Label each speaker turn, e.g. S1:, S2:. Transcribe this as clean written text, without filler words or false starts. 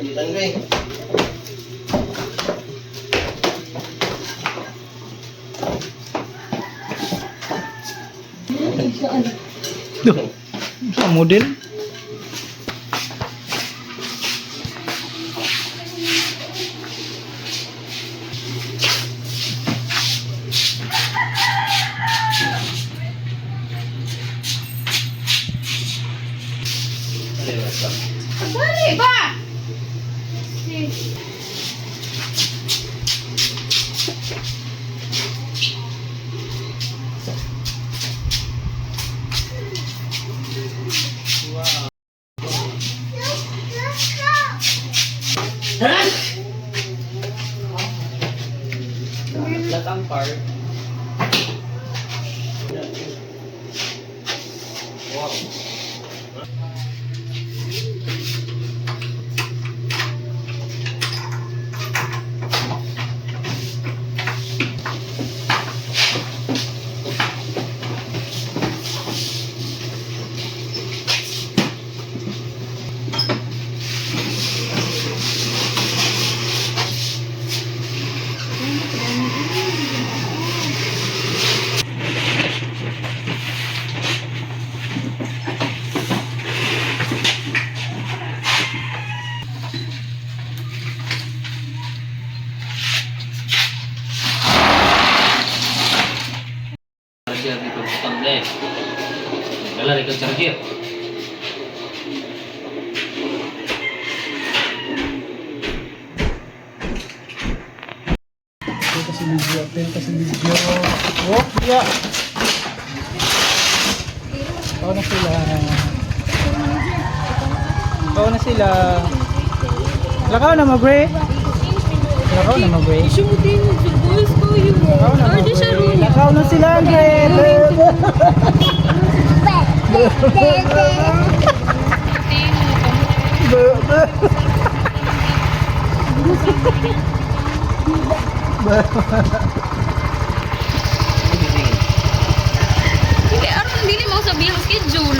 S1: Pilitan ko eh.
S2: Duh. Sa model?
S3: Dali ba?
S1: Flat ang part. Wow. Charger dito butang na eh. Dala rin kang charger.
S2: Ito sa video, appel ka sa video. Oh, yeah. Ikaw na sila. Ikaw na sila. Lakaw na mo, Gray. Lakaw na mo, Gray.
S3: Shooting, boys ko yun.
S2: Lakaw na mo,
S3: Order siya
S2: Gray.
S3: room.
S2: Lakaw na sila, Gray.
S3: Hindi, aron dili mo sabihin schedule.